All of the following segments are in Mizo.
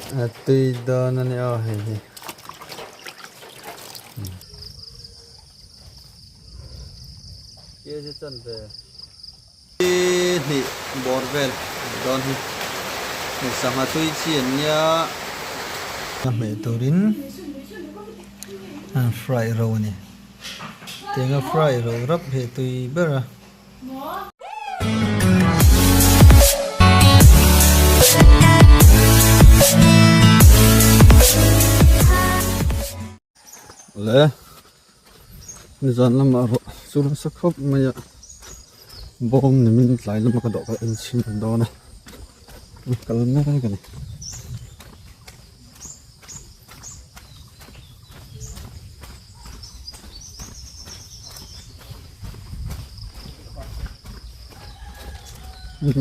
A tui dawn a ni aw hei hi. Kg chanve hnih bawr vel dawn hi hei sangha tui chi an nia. A hmeh turin an fry ro a ni. Tianga fry ro rap hi a tui ber a. Le nizan lamah erawh chu nasa khawp mai a bawm ni min tlai lama ka dawh kha en chhin dawn a kal mek a ni.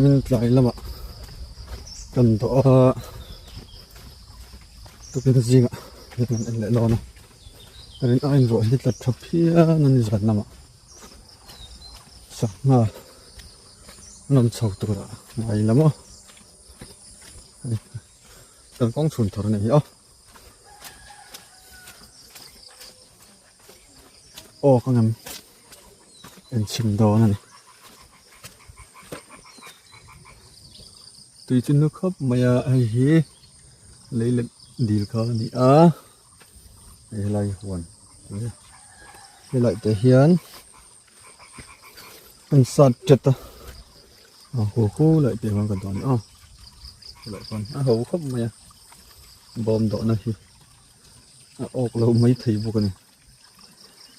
Min tlai lamah kan dawh a tukin zingah kan en leh dawn a rin a inruah hi tla tha phian a ni zan lamah sangha an rawn chho turah ngai lam aw. Kan kawng chhun thar a nih hi aw. Aw ka ngam en chhim dawn a ni. Tui chu nu khawp mai a hei hi lei leh dil kha a ni a hei helai huan helai te hian an sat ṭet a a hu hu laih tih ang kan dawn a helai chuan a ho khawp mai a bawm dawhna hi a awk lo mai thei bawk a ni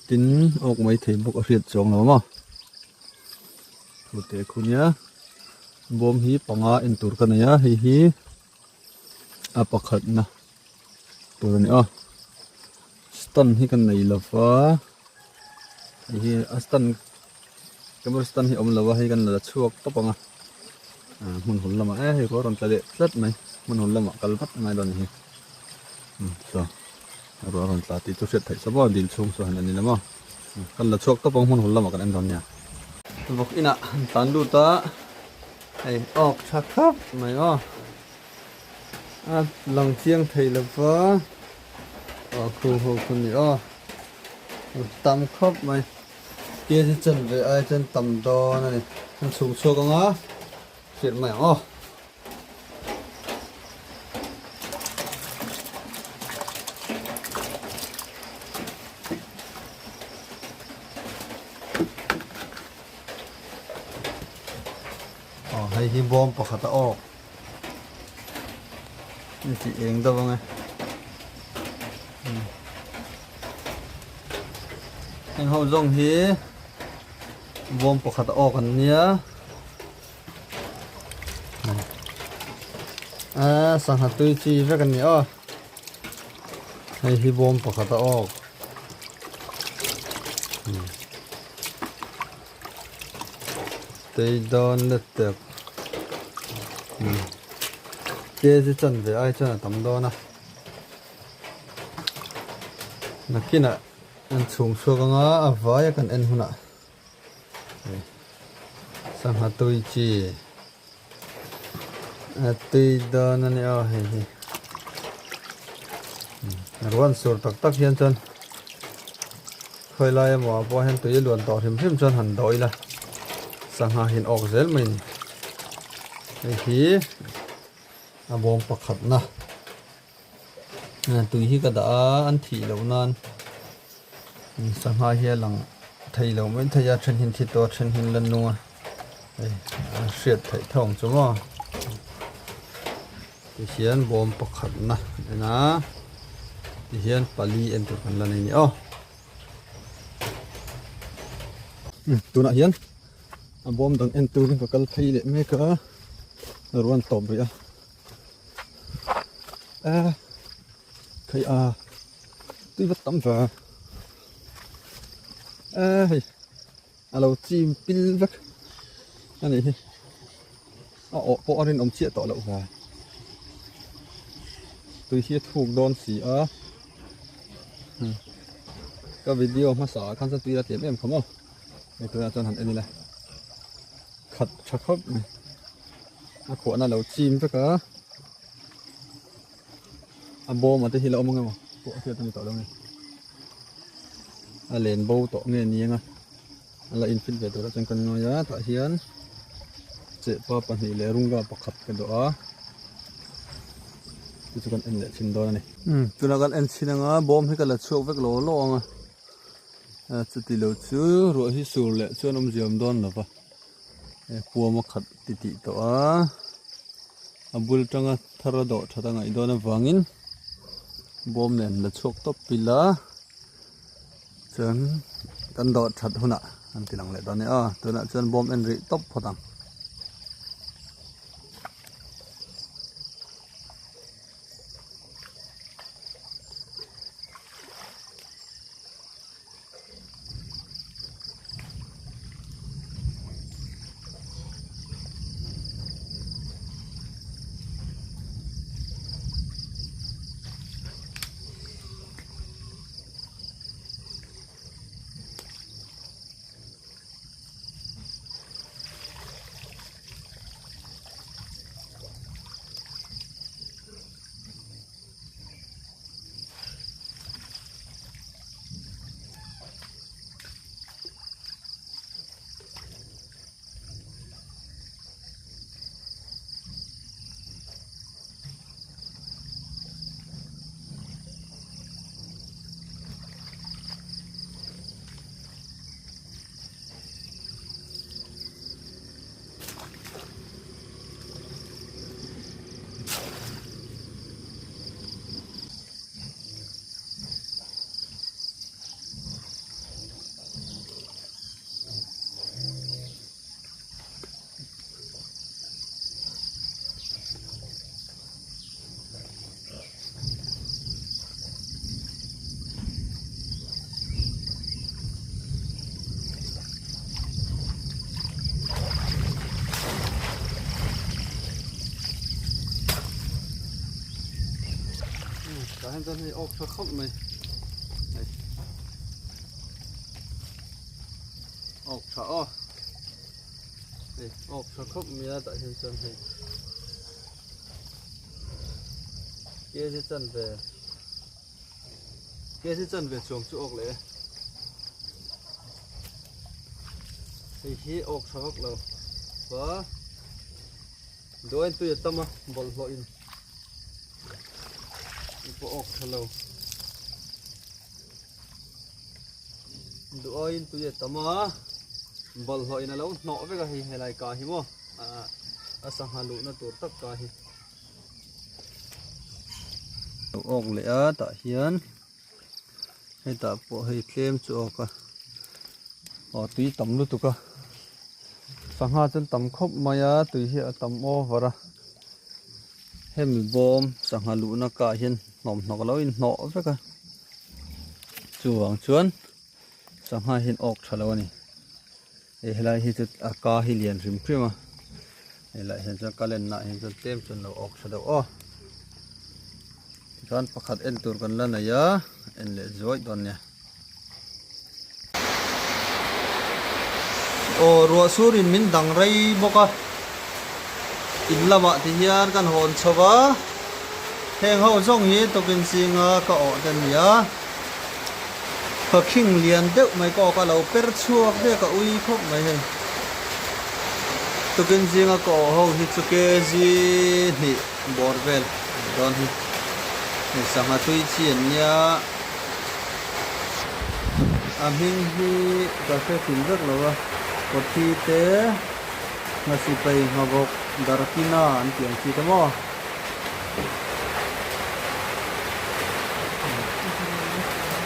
tin awk mai thei bawk a hriat chuang lo maw thu te khu nia bawm hi panga en tur ka nei a hei hi a pakhatna tur a ni a stand hi ka nei lo va hei hi a stand camera stand hi a awm lo va hei kan la chhuak tawp ang a ah hmun hawn lamah e hei pawh a rawn tla leh tlat mai hmun hawn lamah kal vat a ngai dawn a ni hi umm saw a rawn tla tih chu hriat theih sa maw dil chhung saw han a ni lo maw kan la chhuak tawp ang hmun hawn lamah kan en dawn nia vawk inah an tlan lut a hei awk tha khawp mai aw. A lang chiang thei lo va aw khu ho khu ni aw tam khawp mai kg chanve ai chuan tam dawn a ni an chhung chhuak ang a hriat mai ang aw. Aw hei hi bawm pakhat a awk. Hei tih eng deuh ang e heng ho zawng hi bawm pakhat a awk an nia a sangha tui chi vek an ni aw hei hi bawm pakhat a awk Tei dawn let tep kg chanve ai chuan a tam dawn a nakinah an chhung chhuak anga a vai a kan en hunah sangha tui chi a tui dawn a ni aw hei hi ruan sur tak tak hian chuan Khawi lai emaw ah pawh hian tui a luan tawh hrim hrim chuan han dawh ila sangha hin awk zel mai a ni. Hei hi a bawm pakhatna tui hi ka dah a an thih loh nan sangha hi a lang thei lo mai thei a then hin thi tawh a then hin la nung a hei a hriat theih tho ang chu maw tihian bawm pakhatna a en a tihian pali en tur kan la nei a ni aw. Tunah hian a bawm dang en turin ka kal phei leh mek a ruan tawp rih a e khei a tui va tam ve e hei a lo chim pil vek a nih hi a awh pawh a rinawm chiah tawh loh ve tui hi a thuk dawn si a. Ka video hmasa ah khan chuan tui a tlem em kha maw hei tunah chuan han en ila khat tha khawp mai a khuahna lo chim vek a. A bawm a te hi la awm ang emaw pawh a hriat a ni tawh lo a ni. A len bo tawh nge ni anga a la in fit ve tur ah chuan kan ngai a tah hian chehpa pahnih leh rungga pakhat ka dawh a chu chu kan en leh chhin dawn a ni. Umm tunah kan en chhin anga bawm hi ka la chhuak vek lo lo ang a chuti lo chu ruah hi sur leh chuan awmzia awm dawn lo va puam a khat ti tih tawh a a bul tanga thar a dawh that a ngaih dawn avangin bawm nen la chhuak tawp ila chuan kan dawh that hunah an ti lang leh dawn a ni aw tunah chuan bawm en rih tawp phawt ang. Tah hian chuan hei awk tha khawp mai hei awk tha aw hei awk tha khawp mai a tah hian chuan hei kg chanve kg chanve chuang chu awk leh e hei hi awk tha vak lo va duain tui a tam a bawlhhlawh in Hei pawh awk tha lo. Duh aiin tui a tam a, bawlhhlawh in a lo hnawh vek a hei helai kah hi maw a sangha luhna tur tak kah hi. Lo awk leh a tah hian hetah pawh hei tlem chu awk a aw tui tam lutuk a sangha chuan tam khawp mai a tui hi a tam over a hemi bawm sangha luhna kah hian hnawmhnawk a lo inhnawh vek a chuvang chuan sangha hian awk tha lo a ni hei helai hi chu a ka hi lian hrim hrim a helai hian chuan ka lenna ah hian chuan tlem chuan lo awk tha deuh aw tichuan pakhat en tur kan la nei a en leh zuaih dawn nia. Aw ruah surin min dang rei bawk a in lamah ti hian kan hawn chho va heng ho zawng hi tukin zinga ka awh te a ni a. Ka khing lian deuh mai ka awk a lo per chhuak vek a ui khawp mai hei. Tukin zinga ka awh ho hi chu kg hnih bawr vel a dawn hi. Hei sangha tui chi an nia. A hming hi ka hre kim vek lo a. Kawthi te Nghasipai Nghavawk Darkina an tih ang chi te maw.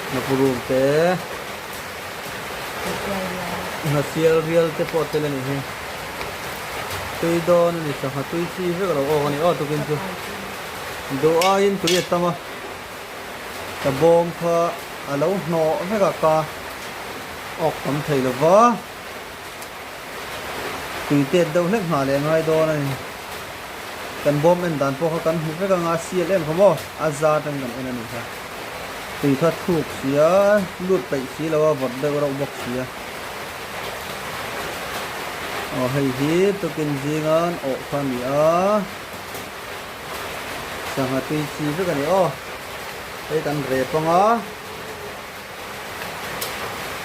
Hnapuruk te Hnasial rial te pawh tel a nih hi tui dawn a ni sangha tui chi vek a lo awk a ni aw tukin chu duh aiin tui a tam a ka bawm kha a lo hnawh vek a ka awk tam thei lo va tui tet deuh hlek nghah leh a ngai dawn a ni. Kan bawm en dan pawh kha kan hmu vek anga a sial em kha maw a za atang kan en a nih kha. Tui kha thuk sia lut peih si lo a vawt deuh reuh bawk sia. Aw hei hi tukin zingan awh kha a ni a sangha tui chi vek a ni aw. Hei kan rep anga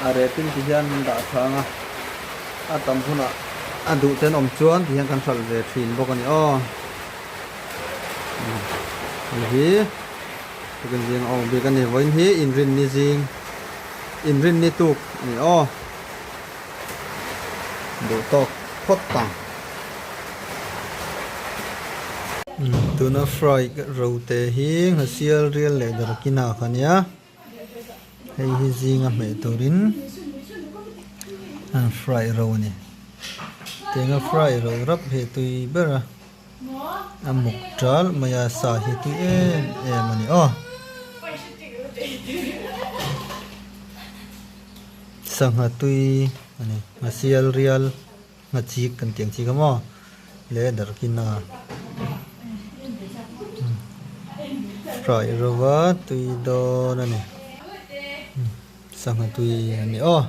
a repin ti hian an dah tha anga a tam hunah a duh ten awm chuan ti hian kan hralh ve thin bawk a ni aw. Hei hi tukin zing a awm bik a ni vawiin hi inrinni zing inrinni tuk a ni aw. Duh tawk phawt tang. Tuna fry ro te hi nghasial rial leh darkina kha nia. Hei hi zinga hmeh turin an fry ro a ni. Tianga fry ro rap hi a tui ber a. A muk tal mai a sa hi tui em em a ni aw. Sangha tui a ni nghasial rial nghachik kan tih ang chi kha maw le darkina fry rova tui dawn a ni sangha tui a ni aw.